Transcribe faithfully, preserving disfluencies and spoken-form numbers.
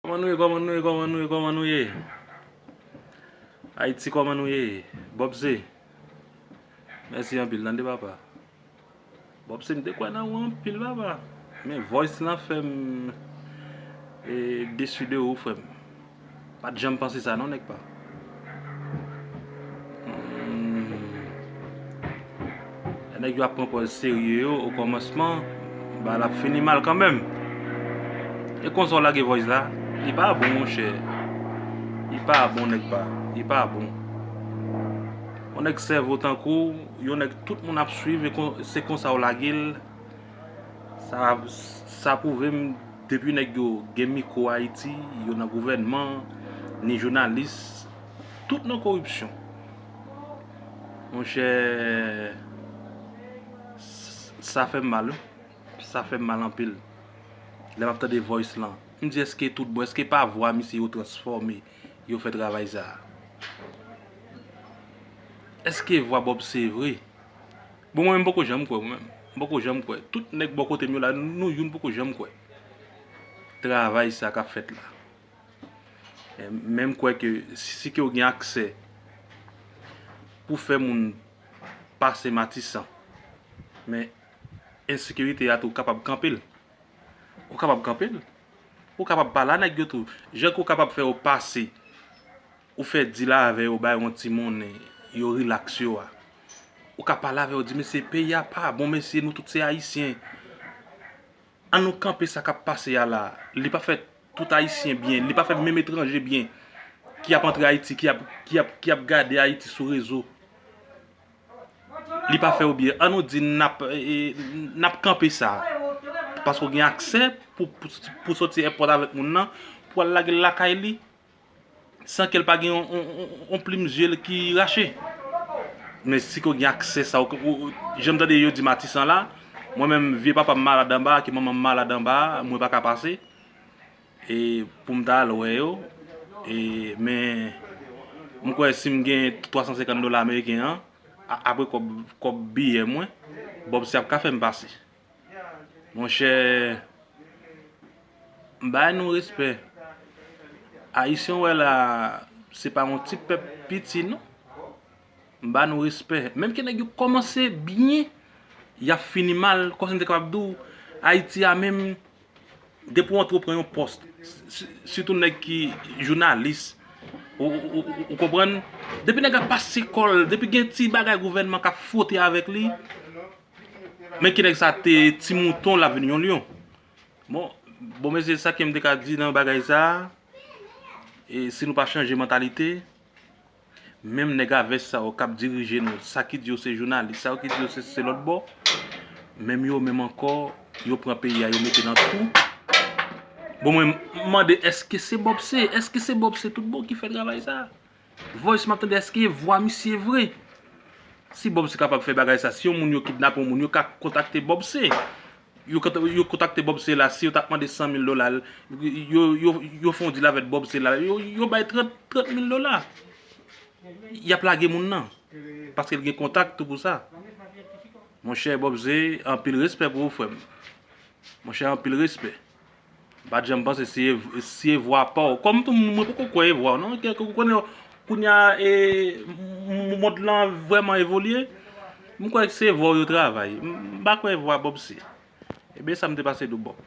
Kòman nou ye, kòman nou ye, kòman nou ye, kòman nou ye? Ayiti, kòman nou ye? Bòbse, mèsi anpil, tande papa. Bòbse, m te kwè nan ou anpil, papa. Men voice lan fè m e, desi de ou, frè m. Pa t janm panse sa non, nèg pa. Hmm. Lè nèg yo ap pran pòz serye yo okòmansman, bagay la ap fini mal kanmenm. E konsa w lage voice la, li pa bon, monchè. Li pa bon, nèg pa. Li pa bon. Yon nèg sèvo tankou w, yon nèg tout moun ap swiv, e kon, se konsa w lage l. Sa, sa pwouve m, depi nèg yo gen mikwo Ayiti, yo nan gouvènman, ni jounalis, tout nan koripsyon. Monchè, s-, sa fè m mal, wi. Sa fè m mal anpil. Lè m ap tande voice lan, m di, èske tout bon, èske pa vwa misye yo transfòme, yo fè travay sa a? Èske vwa Bòbse vre? Bon, mwen menm, m poko janm kwè, mwen menm. M poko janm kwè. Tout nèg bò kote m yo la, nou youn poko janm kwè travay sa k ap fèt la. E, men m kwè ke si, si ke w gen aksè pou fè moun pase Matisan, men ensekirite a tou kapab kanpe l. Ou kapab kanpe l. Ou kapab pale a nèg yo tou. Jan ke w kapab fè yo pase, ou fè dil avè yo, ba yo yon ti monnen, yo rilaks yo a. Ou ka pale avè yo, di, mesye, peyi a pa bon, mesye, nou tout se Ayisyen. An nou kanpe sa k ap pase a la. Li pa fè tout Ayisyen byen, li pa fè menm etranje byen ki ap antre Ayiti, ki ap, ki ap, ki ap gade Ayiti sou rezo. Li pa fè yo byen. An nou di n ap, e, e, n ap kanpe sa. Paske w gen aksè pou, pou, pou soti èpòt avèk moun nan, pou al lage l lakay li, san ke l pa gen yon, yon, yon, yon plim zye l ki rache. Men si ke w gen aksè sa, ou, ou, ou, jan m tande yo di Matisan la, mwen menm, vye papa m malad anba, ke manman m malad anba, mwen pa ka pase. E pou m ta al wè yo. E, men, m kwè si m gen twa san senkant dola ameriken an, a-, apre kòb, kòb biyè mwen, Bòbse ap ka fè m pase. Monchè, m bay nou respè. Ayisyen w wè la, se pa yon ti pèp piti, non. M ba nou respè. Menm ke nèg yo kòmanse byen, y ap fini mal. Kòm si m te kapab di w, Ayiti a menm, depi w antre w pran yon pòs, si, sitou nèg ki jounalis, ou, ou, ou, ou konprann? Depi nèg la pase kò l, depi gen ti bagay gouvènman k ap fwote avèk li, men ki nèg sa te ti mouton, l ap vin yon lyon. Bon, bon, mesye, sa ke m te ka di nan bagay sa a, e si nou pa chanje mantalite, menm nèg a vès sa yo k ap dirije nou, sa ki di yo se jounalis, sa yo ki di yo se, se lòt bò, menm yo menm ankò, yo pran peyi a, yo mete nan twou. Bon, mwen, m mande, èske se Bòbse? Èske se Bòbse tout bon ki fè travay sa a? Voice m ap tande, èske vwa misye vre? Si Bòbse kapab fè bagay sa, si yon moun yo kidnape yon moun, yo ka kontakte Bòbse. Yo konta-, yo kontakte Bòbse la, si yo t ap mande san mil dola, yo, yo, yo fè yon dil avèk Bòbse la, yo, yo bay trant, trant mil dola. Y ap lage moun nan. Paske l gen kontak tou pou sa. Monchè Bòbse, anpil respè pou ou, frè m. Monchè, anpil respè. M pa t janm panse si e, si e vwa pa w. Kòm tou, mwen poko kwè e vwa w, non. Ke, ke, konnen, kounye a, e, m-, m-, mond lan vrèman evolye. M kwè se vwa w yo travay. M, m pa kwè e vwa Bòbse. Ebyen, sa m te pase dou Bòb.